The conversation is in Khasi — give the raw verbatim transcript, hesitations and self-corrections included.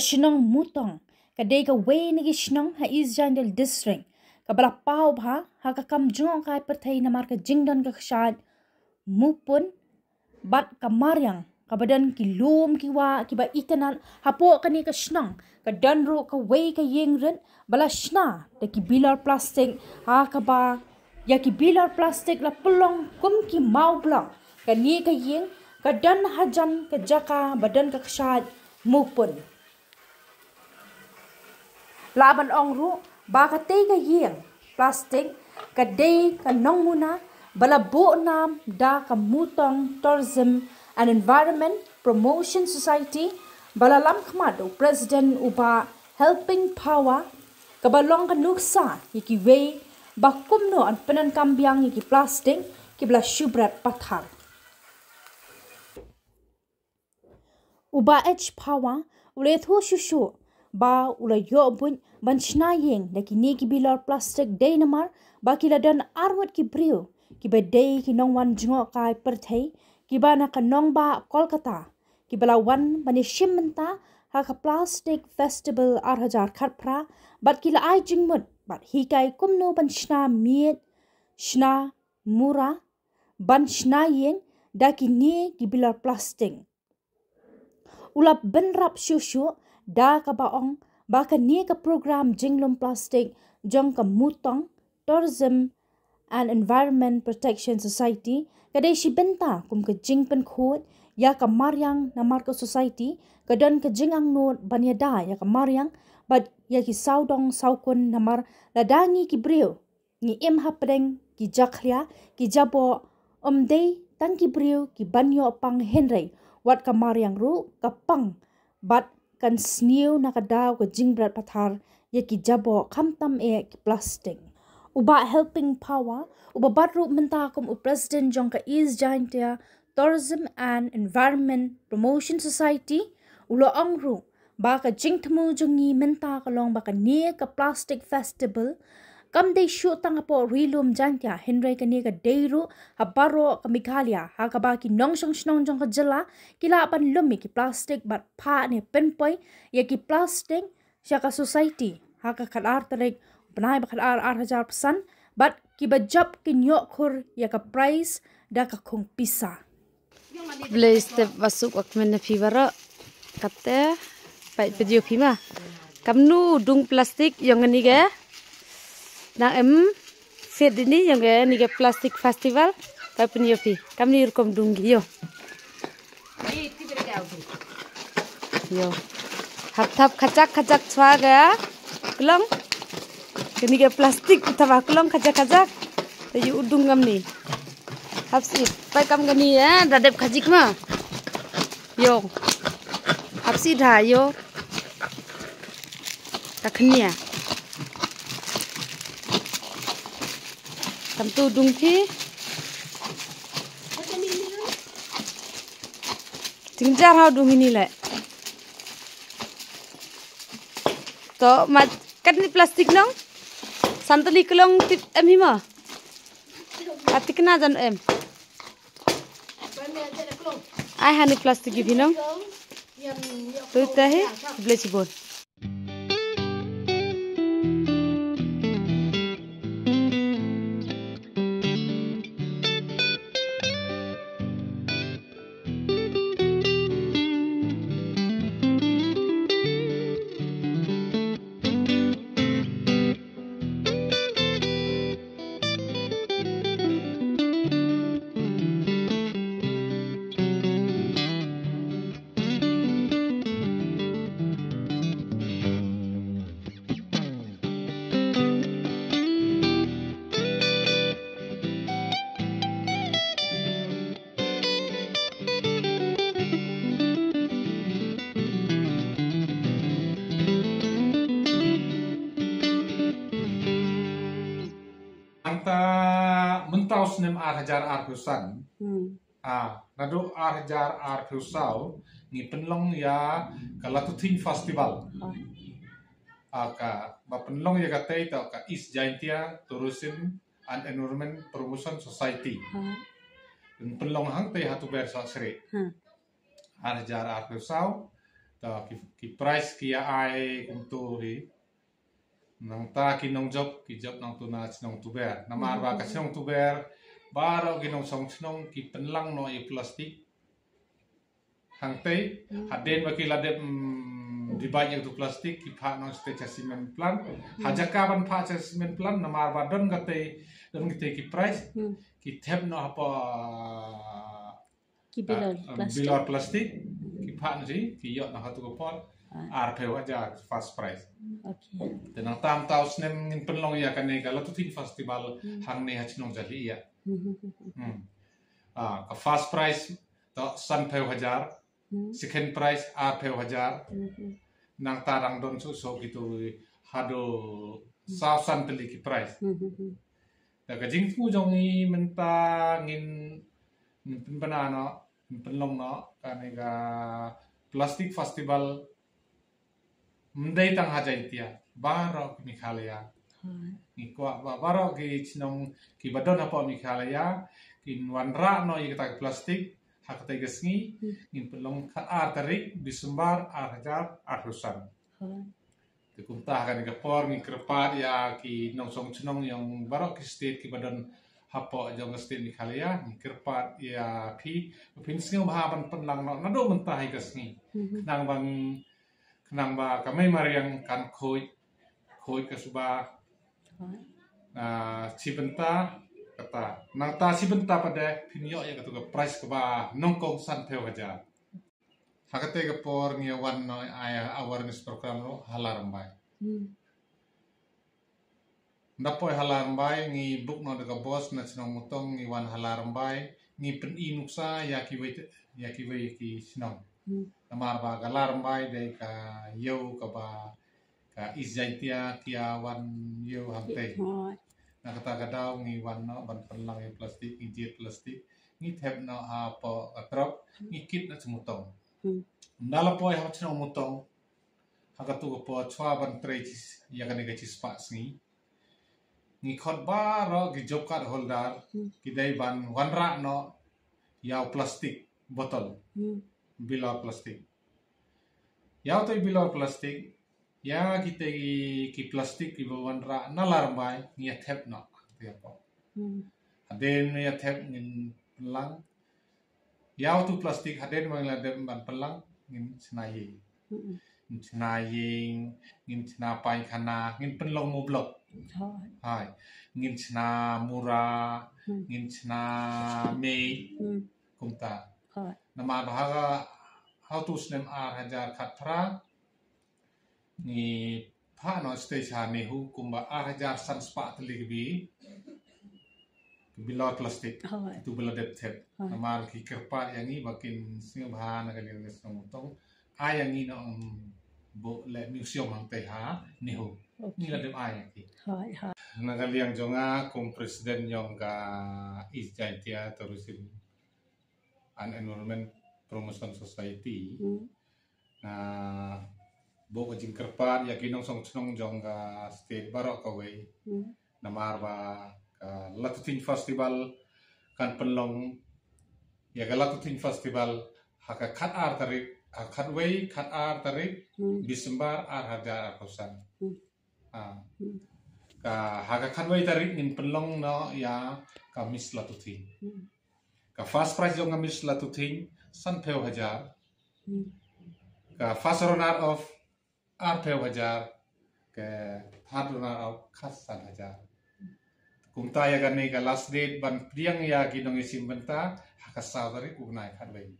Shnong Mutong ka dei kawei na ki shnong ha East Jaintia District kaba la paw bha ha ka kam jngohkai pyrthei namar ka jingdon ka kshaid mupun bad ka mariang kaba don ki lum ki wah kiba itynnad. Hapoh kane ka shnong ka don ruh kawei ka ïing rit ba la shna da ki bilor plastik, ha kaba ïa ki bilor plastik la pynlong kum ki maw blok. Kane ka ïing ka don hajan ka jaka ba don ka kshaid mupun. Lah ban ong ruh ba katei ka ïing plastik ka dei ka nongmuna ba la buh nam da ka Mutong Tourism and Environment Promotion Society ba la lam khmat u President u Bah Helping Power, kaba long ka nuksa ïa kiwei ba kumno yn pyndonkam biang ïa ki plastik kiba la shu bret pathar. U Bah H Power u la ïathuh shuh shuh ba u la ïoh buit ban shna ïing da kine ki bilor plastik dei namar ba ki la don arngut ki briew kiba dei ki nongwan jngohkai pyrthei kiba na ka nongbah Kolkata, kiba la wan ban ïashim bynta ha ka Plastic Festival ar hajar khatphra bad ki la ai jingmut bad hikai kumno ban shna miej, shna mura, ban shna ïing da kine ki bilor plastik. U la bynrap shuh shuh da kaba ong ba kane ka program jinglum plastik jong ka Mutong Tourism and Environment Protection Society ka dei shi bynta kum ka jingpynkhuid ïa ka mariang namar ka society ka don ka jingangnud ban ïada ïa ka mariang bad ïa ki sawdong sawkun namar lada ngi ki briew ngi im hapdeng ki jakhlia, ki jaboh, ym dei tang ki briew ki ban ïoh pang hynrei wat ka mariang ruh ka pang bad kan sniew na ka daw ka jingbret pathar ïa ki jaboh khamtam eh ki plastik. U Bah Helping Power uba bat ruh mynta kum u President jong ka East Jaintia Tourism and Environment Promotion Society u la ong ruh ba ka jingthmu jong ngi mynta ka long ba kane ka Plastic Festival kam dei shuh tang hapoh Ri Lum Jaintia hynrei kane ka dei ruh ha baroh ka Meghalaya ha kaba ki nongshong shnong jong ka jylla ki lah ban lum ïa ki plastik bad phah ne pynpoi ïa ki plastik sha ka society ha ka khatar tarik bnai ba khatar ar hajar phew san bad kiba jop kin ïoh khur ïa ka prize da ka khung pisa. Blei step basuk ak men phi baroh. Kate pai video phi ma. Kamnu dung plastik ïong ani ge. Nang em set ini ïong ge ni ge plastic festival. Pai pynïoh phi. Kamni rukom dung gi ïong. Ïong. Hap thap khajak khajak chwa ge. Klong. Kani ge plastic thap klong khajak khajak. Te ïu udung kamni. Hap sit. Pai kam kani eh da dep khajik ma. Ïong. Hap sit ha ïong. Ka khnia. Kam tu dung phi. Ting jar ha dung ini le. To ma kat ni plastik nong. Santali klong tip em hi ma. Atik na jan em. Ai hani plastik gi binong. Tu tahi blei chibon. Hangta mynta u snem ar hajar arphew san. Hmm. Ah, naduh ar hajar arphew saw ngi pynlong ïa ka Latuthing Festival. Ah. Ah, kaba pynlong ïa katei toh ka East Jaintia Tourism and Environment Promotion Society. Hmm. Ngi pynlong hangtei ha Tuber Sasri. Hmm. Ar hajar arphew saw. Ta ki, ki prize ki ïa ai kumtu hi. Nangta ki nongjop, ki jop nangtu na chnong Tuber. Namar ba ka chnong Tuber, baroh ki nongshong chnong, ki pynlang noh ïa plastik. Hangtei, hadien ba ki la dep, mm, divide ïa tu plastik, ki phah noh sha cement plant. Ha jaka ban phah sha cement plant, namar ba don katei, don katei ki prize, ki thep noh hapoh, ki bilor, ah, plastik. Bilor plastik, ki phah noh shi, ki ïoh noh ha tu ka por, arphew hajar first prize. Okay. Te nangta mynta u snem ngin pynlong ïa kane ka Latuthing Festival, hangne ha chnong Jali ïa. Hmm. Ah, ka first prize, to sanphew hajar, second prize arphew hajar. Nangta dang don suk suk kitu haduh saw san tylli ki prize. Da ka jingthmu jong ngi mynta ngin, ngin pynbna noh, ngin pynlong noh kane ka plastic festival. Ym dei tang ha Jaintia, baroh ki Meghalaya. Ngi kwah ba baroh ki chnong kiba don hapoh Meghalaya kin wanrah noh ïa kata ka plastik ha katei ka sngi. Ngin pynlong khatar tarik December ar hajar arphew san. Te kumta ha kane ka por ngi kyrpad ïa ki nongshong chnong jong baroh ki state kiba don hapoh jong ka state Meghalaya, ngi kyrpad ïa phi, phin sngewbha ban pynlang noh naduh mynta ha ka sngi. Khnang ba, khnang ba ka mei mariang kan khuid, khuid ka suba. Ah, shi bynta kata. Nangta shi bynta pat de phin ïoh ïa katu ka prize kaba nyngkong sanphew hajar. Ha katei ka por ngi wan noh ai awareness program ruh ha Ladrymbai. Nda poi ha Ladrymbai ngi book noh da ka bus na chnong Mutong ngi wan ha Ladrymbai ngi pyni nuksa ïa kiwei, ïa kiwei ki chnong. Namar ba ka Ladrymbai dei ka ïew kaba ka East Jaintia ki ïa wan ïew hangtei. Na kata ka daw ngi wan noh ban pynlang ïa plastik, ngi jied plastik, ngi thep noh hapoh ka truck, ngi kit noh sha Mutong. Nda la poi ha chnong Mutong ha katu ka por shuwa ban trei ïa kane ka shispah sngi. Ngi khot baroh ki job card holder ki dei ban wanrah noh ïa u plastik bottle. Bilor plastik. Ïa uto i bilor plastik, ïa kitei ki plastik kiba wanrah na Ladrymbai ngi ïa thep noh. Hadien ïa thep ngin pynlang. Ïa uto plastik hadien ba ngi la dep ban pynlang ngin shna ïing. Ngin shna ïing, ngin shna paikhana, ngin pynlong mo block. Hai. Ngin shna mura, ngin shna mei, kumta. Namar ba ha, ha uto u snem ar hajar khatphra ngi phah noh stage ha NEHU kumba ar hajar san spah tylli ki bi, ki bilor plastik. Kitu ba la dep thep. Namar ki kyrpad ïa ngi ba kin sngewbha na ka liang ka shnong Mutong ai ïa ngi noh, mm, buh leh museum hangtei ha NEHU. Ngi la dep ai ïa ki. Na ka liang jong nga kum president jong ka East Jaintia Tourism and Environment Promotion Society. Nga buh ka jingkyrpad ïa ki nongshong chnong jong ka state baroh kawei. Namar ba ka Latuthing Festival kan pynlong ïa ka Latuthing Festival ha ka khatar tarik, ha khatwei khatar tarik December ar hajar arphew san. Ka ha ka khatwei tarik ngin pynlong noh ïa ka Miss Latuthing. Ka first prize jong ka Miss Latuthing sanphew hajar. Ka first runner up arphew hajar. Ka third runner up khatsan hajar. Kumta ïa kane ka last date ban pdiang ïa ki nongïashim bynta ha ka saw tarik u bnai khatwei.